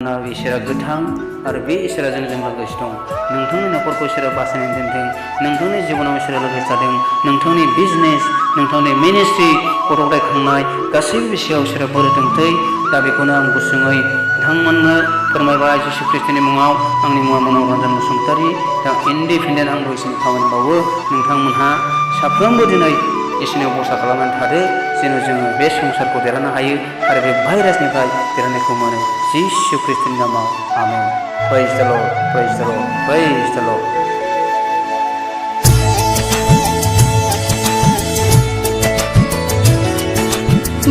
मानोना इसोरा गोथां आरो बे इसोरा जोंजों लोगोसे दं। नोंथांनि न'खरखौ इसोरा बासायनानै दोनथों। नोंथांनि जिबनाव इसोरा लोगोसे जादों। नोंथांनि बिजनेस, नोंथांनि मिनिस्ट्रि, गथ' गथाय खांनाय गासैबो बिषयाव इसोरा बोर होथों। दा बेखौनो आं गुसुङै नोंथांमोननो फोरमायबाय जिसु ख्रिस्टनि मुङाव। आंनि मुङा मन'रन्जन बसुमतारी। दा इन्डिपेन्डेन्ट आंबो इसोरनि खामानि मावो। नोंथांमोनहा साफ्रोमबो दिनै इसोरनियाव भरसा खालामनानै थादो, जेन' जोङो बे संसारखौ देरहानो हायो आरो बे भाइरासनिफ्राय देरहानायखौ मोनो। जिसु ख्रिस्टनि नामाव आमेन। प्रेज द लर्ड, प्रेज द लर्ड, प्रेज द लर्ड।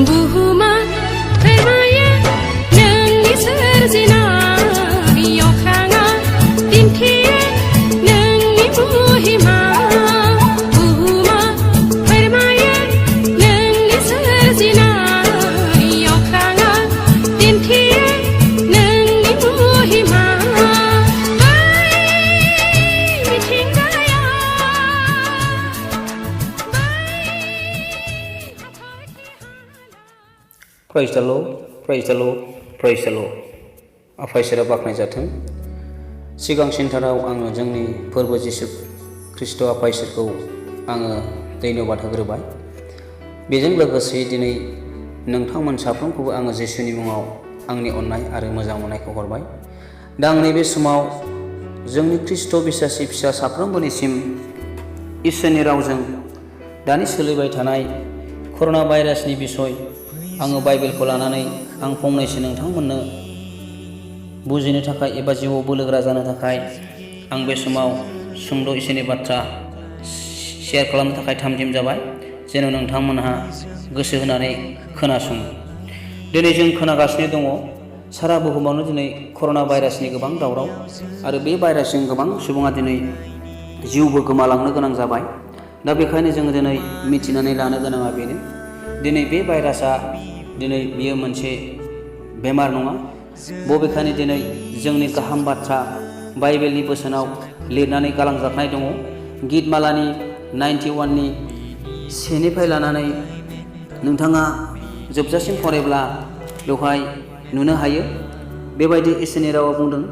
बुहुमा फोरमायो नोंनि सोरजिनाय, अख्राङा दिन्थियो नोंनि महिमा। बुहुमा फोरमायो नोंनि सोरजिनाय, अख्राङा दिन्थियो नोंनि महिमा। बै मिथिंगाया प्रेज द लर्ड, प्रेज द लर्ड, प्रेज द लर्ड। आफा इसोरा बाख्नाय जाथों। सिगांसिनथाराव आङो जोंनि फोरबो जिसु ख्रिस्ट' आफा इसोरखौ आङो धन्यबाद होग्रोबाय। बेजों लोगोसे दिनै नोंथांमोन साफ्रोमखौबो आङो जिसुनि मुङाव आंनि अननाय आरो मोजां मोननायखौ हरबाय। दा आं नैबे समाव जोंनि ख्रिस्ट' बिसासि फिसा साफ्रोमबोनिसिम इसोरनि रावजों दानि सोलिबाय थानाय कर'ना भाइरासनि बिसय आङो बाइबेलखौ लानानै आं फंनैसो नोंथांमोननो बुजिनो थाखाय एबा जिउआव बोलोगोरा जानो थाखाय आं बे समाव सुंद' इसोरनि बाथ्रा शेयार खालामनो थाखाय थामथिम जाबाय, जेन' नोंथांमोनहा गोसो होनानै खोनासङो। दिनै जों खोनागासिनो दङ सारा बुहुमावनो दिनै कर'ना भाइरासनि गोबां दावराव आरो बे भाइरासजों गोबां सुबुङा दिनै जिउबो गोमालांनो गोनां जाबाय। दा बेखायनो जोङो दिनै मिथिनानै लानो गोनाङा बेनो, दिनै बे भाइरासआ दिनै बियो मोनसे बेमार नङा। बबेखानि दिनै जोंनि गाहाम बाथ्रा बाइबेलनि बोसोनाव लिरनानै गालांजानाय दङ। गितमालानि 91नि 1निफ्राय लानानै नोंथाङा जोबजासिम फरायब्ला बेवहाय नुनो हायो। बेबायदि इसोरनि रावा बुंदों,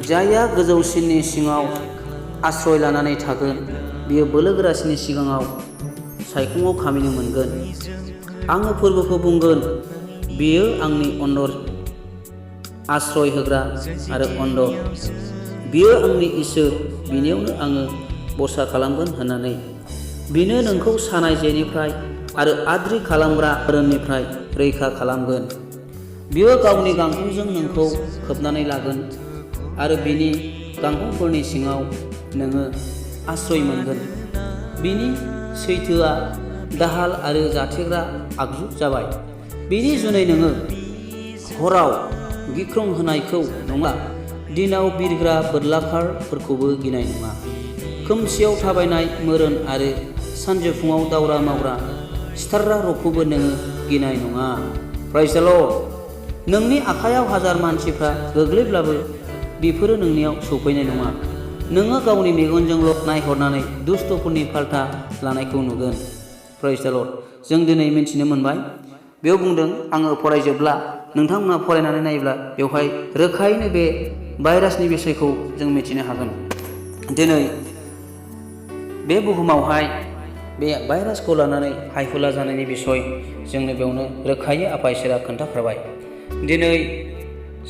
जायहा गोजौसिननि सिङाव आश्रय लानानै थागोन बियो बोलोगोरासिनि सिगाङाव सायखङाव खामिनो मोनगोन। आङो फोरबोखौ बुंगोन, बियो आंनि अन्दर आश्रय होग्रा आरो अन्दर, बियो आंनि इसोर, बिनियावनो आङो भरसा खालामगोन होननानै। बिनो नोंखौ सानाय जेनिफ्राय आरो आद्रि खालामग्रा रोननिफ्राय रैखा खालामगोन। बियो गावनि गांखंजों नोंखौ खोबनानै लागोन आरो बिनि गांखंफोरनि सिङाव नोङो आश्रय मोनगोन। बिनि सैथोआ दाहाल आरो जाथेग्रा आगजु जाबाय। बिनि जुनै नोङो हराव गिख्रं होनायखौ नङा, दिनाव बिरग्रा बोरलाखारफोरखौबो गिनाय नङा। खोमसियाव थाबायनाय मोरोन आरो सानजौफुङाव दावरा मावग्रा सिथारग्रा र'खौबो नोङो गिनाय नङा। प्रेज द लर्ड। नोंनि आखायाव हाजार मानसिफ्रा गोग्लैब्लाबो बेफोरो नोंनियाव सौफैनाय नङा। नोङो गावनि मेगनजोंल' नायहरनानै दुष्टफोरनि फाल्था लानायखौ नुगोन। प्रेज द लर्ड। जों दिनै मिथिनो मोनबाय, बेयाव बुंदों, आङो फरायजोबब्ला नोंथांमोना फरायनानै नायोब्ला बेवहाय रोखायैनो बे भाइरासनि बिसयखौ जों मिथिनो हागोन। दिनै बे बुहुमावहाय बे भाइरासखौ लानानै हायहुला जानायनि बिसय जोंनो बेयावनो रोखायै आफा इसोरा खोन्थाखाबाय। दिनै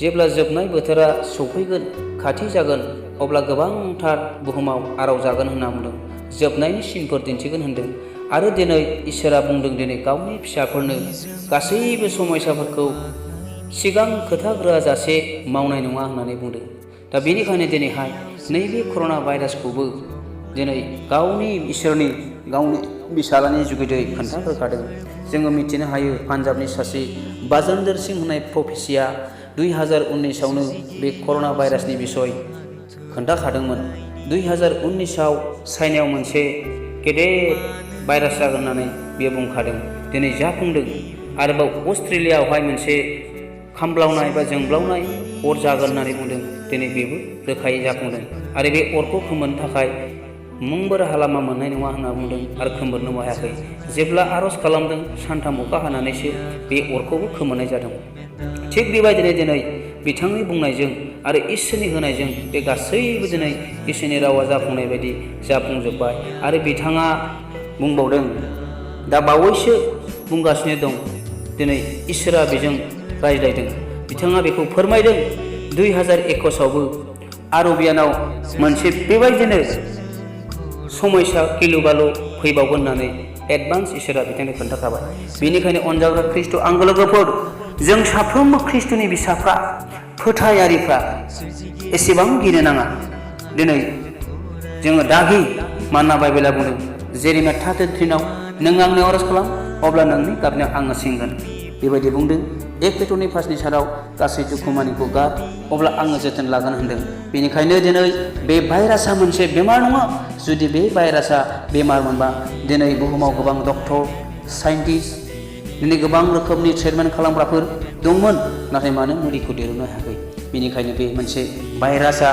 जेब्ला जोबनाय बोथोरा सौफैगोन, खाथि जागोन, अब्ला गोबांथार बुहुमाव आराव जागोन होनना बुंदों। जोबनायनि सिनफोर दिन्थिगोन होनदों। आरो दिनै इसोरा बुंदों, दिनै गावनि फिसाफोरनो गासैबो समयसाफोरखौ सिगां खोथा जासे मावनाय नङा होननानै बुंदों। दा बेनिखायनो दिनैहाय नैबे कर'ना भाइरासखौबो दिनै गावनि इसोरनि गावनि बिसालानि जुगिदै खोन्थाहोखादों। जोङो मिथिनो हायो, पान्जाबनि सासे बाजेन्द्र सिंह होननाय प्रफेसिया 2019आवनो बे कर'ना भाइरासनि बिसय खोन्थाखादोंमोन। 2019आव चाइनायाव मोनसे गेदेर भाइरास जागोन होननानै बियो बुंखादों। दिनै जाफुंदों। आरोबाव अस्ट्रेलियाआवहाय मोनसे खामब्लावनाय बा जोंब्लावनाय अर जागोन होननानै बुंदों। दिनै बेबो रोखायै जाफुंदों। आरो बे अरखौ खोमोरनो थाखाय मुंबो राहा लामा मोननाय नङा होनना बुंदों आरो खोमोरनो हायाखै। जेब्ला आर'ज खालामदों सानथाम अखा हानानैसो बे अरखौबो खोमोरनाय जादों। थिग बेबायदिनो दिनै बिथांनि बुंनायजों आरो इसोरनि होनायजों बे गासैबो दिनै इसोरनि रावा जाफुंनाय बायदि जाफुंजोब्बाय। आरो बिथाङा बुंबावदों, दा बावैसो बुंगासिनो दं, दिनै इसोरा बेजों रायज्लायदों। बिथाङा बेखौ फोरमायदों 2021आवबो आरबियानाव मोनसे बेबायदिनो समयसा गिलु-बालु फैबावगोन होननानै एडभान्स इसोरा बिथांनो खोन्थाखाबाय। बेनिखायनो अनजाग्रा ख्रिस्ट' आंगो लोगोफोर, जों साफ्रोमबो ख्रिस्ट'नि फिसाफ्रा, फोथायारिफ्रा एसेबां गिनो नाङा। दिनै जोङो दागि, मानोना बाइबेला बुंदों जेरेमिया 33 नों आंनियाव आर'ज खालाम, अब्ला नोंनि गाबनायाव आङो सिंगोन। बेबायदि बुंदों। 1 पेट्र'नि 5नि साराव गासै दुखुमानिखौ गाब, अब्ला आङो जोथोन लागोन होनदों। बेनिखायनो दिनै बे भाइरासआ मोनसे बेमार नङा। जुदि बे भाइरासआ बेमार मोनबा दिनै बुहुमाव गोबां डक्टर, साइन्टिस्ट, दिनै गोबां रोखोमनि ट्रिटमेन्ट खालामग्राफोर दंमोन, नाथाय मानो मुलिखौ दिहुननो हायाखै? बेनिखायनो बे मोनसे भाइरासआ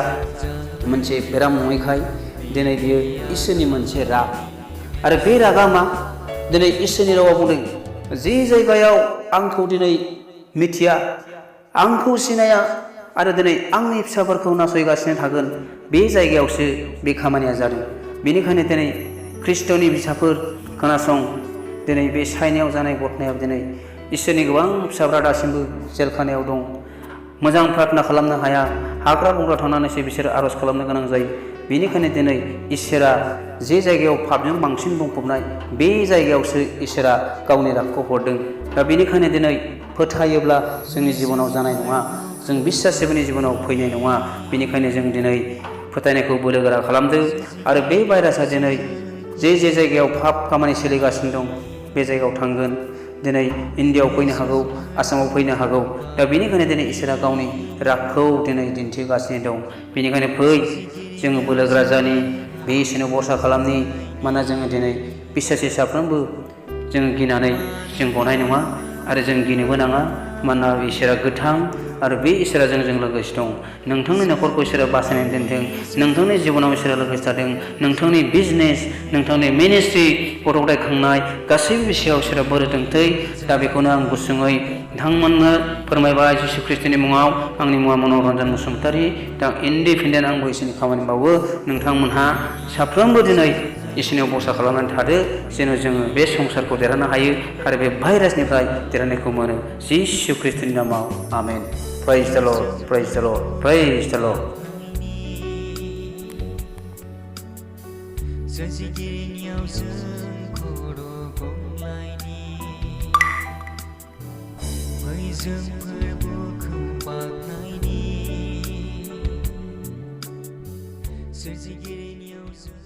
मोनसे बेराम नङैखाय दिनै बियो इसोरनि मोनसे राग। आरो बे रागा मा? दिनै इसोरनि रावा बुंदों, जे जायगायाव आंखौ दिनै मिथिया, आंखौ सिनाया आरो दिनै आंनि फिसाफोरखौ नासयगासिनो थागोन, बे जायगायावसो बे खामानिया जादों। बेनिखायनो दिनै ख्रिस्ट'नि फिसाफोर खोनासं, दिनै बे चाइनायाव जानाय घटनायाव दिनै इसोरनि गोबां फिसाफ्रा दासिमबो जेलखानायाव दं। मोजां प्रार्थना खालामनो हाया, हाग्रा बंग्रा थांनानैसो बिसोरो आर'ज खालामनो गोनां जायो। बेनिखायनो दिनै इसोरा जे जायगायाव पापजों बांसिन बुंफबनाय, बे जायगायावसो इसोरा गावनि रागखौ हरदों। दा बेनिखायनो दिनै फोथायोब्ला जोंनि जिबनाव जानाय नङा, जों बिश्वासिफोरनि जिबनाव फैनाय नङा। बेनिखायनो जों दिनै फोथायनायखौ बोलोगोरा खालामदों। आरो बे भाइरासआ दिनै जे जायगायाव पाप खामानि सोलिगासिनो दं, बे जायगायाव थांगोन। दिनै इन्डियाआव फैनो हागौ, आसामाव फैनो हागौ। दा बेनिखायनो दिनै इसोरा गावनि रागखौ दिनै दिन्थिगासिनो दं। बेनिखायनो फै, जोङो बोलोगोरा जानि, बे इसोरनाव भरसा खालामनि। मानोना जोङो दिनै बिश्वासि साफ्रोमबो जोङो गिनानै जों गनाय नङा आरो जों गिनोबो नाङा। मानोना इसोरा गोथां आरो बे इसोरा जोंजों लोगोसे दं। नोंथांनि न'खरखौ इसोरा बासायनानै दोनदों, नोंथांनि जिबनाव इसोरा लोगोसे थादों, नोंथांनि बिजनेस, नोंथांनि मिनिस्ट्रि, गथ' गथाय खांनाय गासैबो बिषयाव इसोरा बोर होथोंसै। दा बेखौनो आं गुसुङै नोंथांमोननो फोरमायबाय जिसु ख्रिस्ट'नि मुङाव। आंनि मुङा मन'रन्जन बसुमतारी। दा इन्डिपेन्डेन्ट आंबो इसोरनि खामानि मावो। नोंथांमोनहा साफ्रोमबो दिनै इसोरनियाव भरसा खालामनानै थादो, जेन' जोङो बे संसारखौ देरहानो हायो आरो बे भाइरासनिफ्राय देरहानायखौ मोनो। जिसु ख्रिस्ट'नि नामाव आमेन। प्रेइज द लर्ड, प्रेइज द लर्ड, प्रेइज द लर्ड। सोरजिगिरिनियाव जों खर' गंलायनि बै जों फोरबोखौ बाख्नायनि सोरजिगिरिनियाव जों